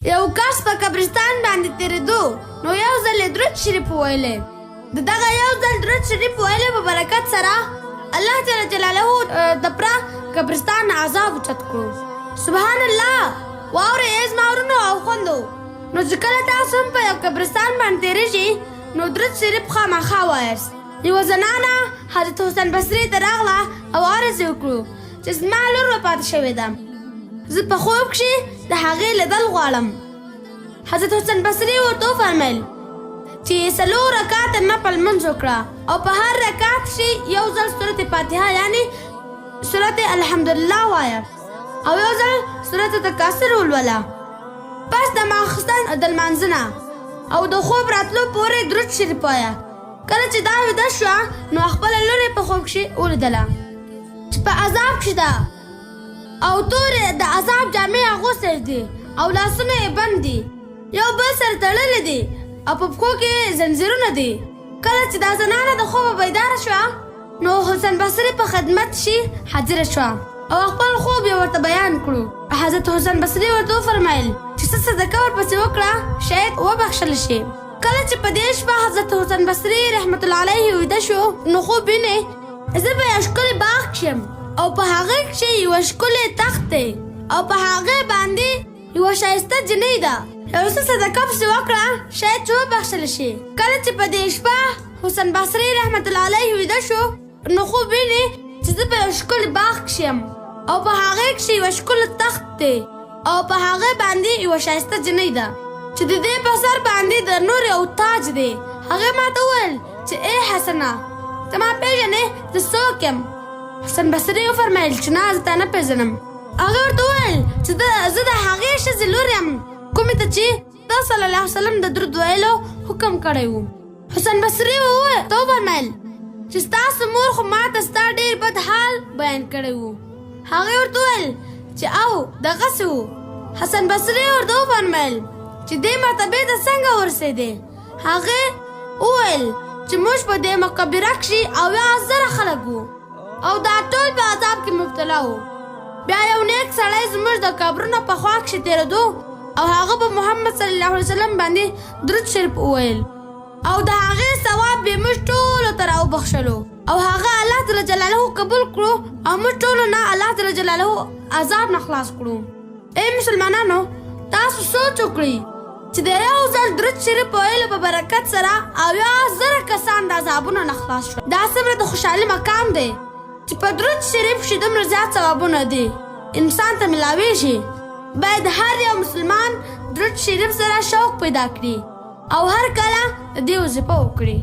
یو کس په قبرستان باندې تېرېدو نو یو ځل یې درود شریف وویلې. د دغه یو ځل درود شریف ویلو په برکت سره الله جل جلاله د پره قبرستان نه عذاب اوچت کړو. سبحان الله! واورئ ای زما ورونو او خوندو! نو چې کله تاسو هم په یو قبرستان باندې تېرېږئ نو درود شریف خامخا وایاست. یوه زنانه حضرت حسن بصري ته راغله او عرض یې وکړو چې زما لور وفات شوې ده، زه په خوب کښې د هغې لیدل غواړم. حضرت حسن بصري ورته وفرمایل چې څلور رکعته نفل لمونځ وکړه او په هر رکعت کښې یو ځل سورت فاتحه یعنې سورت الحمدلله وایه او یو ځل سورت تکاثر ولوله. پس د ماخستن د لمانځه نه او د خوب راتلو پورې درود شریف وایه. کله چې دا ویده شوه نو خپله لور یې په خوب کښې ولیدله چې په عذاب کښې ده او تورې د عذاب جامې اغوستې دي او لاسونه یې بند دي، یو بل سره تړلي دي او په پښو کې یې زنځیرونه دي. کله چې دا زنانه د خوبه بیداره شوه نو حسن بصري په خدمت کښې حاضره شوه او خپل خوب یې ورته بیان کړو. حضرت حسن بصري ورته وفرمایل چې څه صدقه ورپسې وکړه شاید وبخښل شي. کله چې په دې شپه حضرت حسن بصري رحمت الله علیه ویده شو نو خوب ویني زه په یو ښکلي باغ کښې یم او په هغه کښې یوه ښکلې تخت دی او په هغې باندې یوه ښایسته جنۍ ده. یو څه صدقه پسې وکړه شاید چې وبخښل شي. کله چې په دې شپه حسن بصري رحمت الله علیه ویده شو نو خوب ویني چې زه په یو ښکلي باغ کښې یم او په هغې کښې یوه ښکلې تخت دی او په هغې باندې یوه ښایسته جنۍ ده چې د دې په سر باندې د نور یو تاج دی. هغې ما ته وویل چې ای حسنه، ته ما پېژنې زه څوک یم؟ حسن بصري وفرمایل چې نه، زه تا نه پېژنم. هغې ورته وویل چې زه د هغې ښځې لور یم کومې ته چې تا صلی الله علیه وسلم د درود ویلو حکم کړی و. حسن بصري ورته وفرمایل چې ستاسو مور خو ما ته ستا ډېر بد حال بیان کړی و. هغې ورته وویل چې او دغسې و. حسن بصري ورته وفرمایل چې دې مرتبې ته څنګه ورسېدې؟ هغې وویل چې موږ په دې مقبره کښې 70,000 خلک وو او دا ټول په عذاب کې مبتلا وو. بیا یو نیک سړی زموږ د قبرونو په خوا کښې تېرېدو او هغه په محمد صلی الله علیه وسلم باندې درود شریف وویل او د هغې ثواب یې موږ ټولو ته راوبخښلو او هغه الله جل جلاله قبول کړو او موږ ټولو نه الله جل جلاله عذاب نه خلاص کړو. ای مسلمانانو، تاسو سوچ وکړئ چې د یو ځل درود شریف په ویلو په برکت سره 70,000 کسان د عذابونو نه خلاص شول. دا څومره د خوشحالي مقام دی چې په درود شریف کښې دومره زیات ثوابونه دي انسان ته ملاویږي. باید هر یو مسلمان درود شریف سره شوق پیدا کړي او هر کله د دې وظیفه وکړي.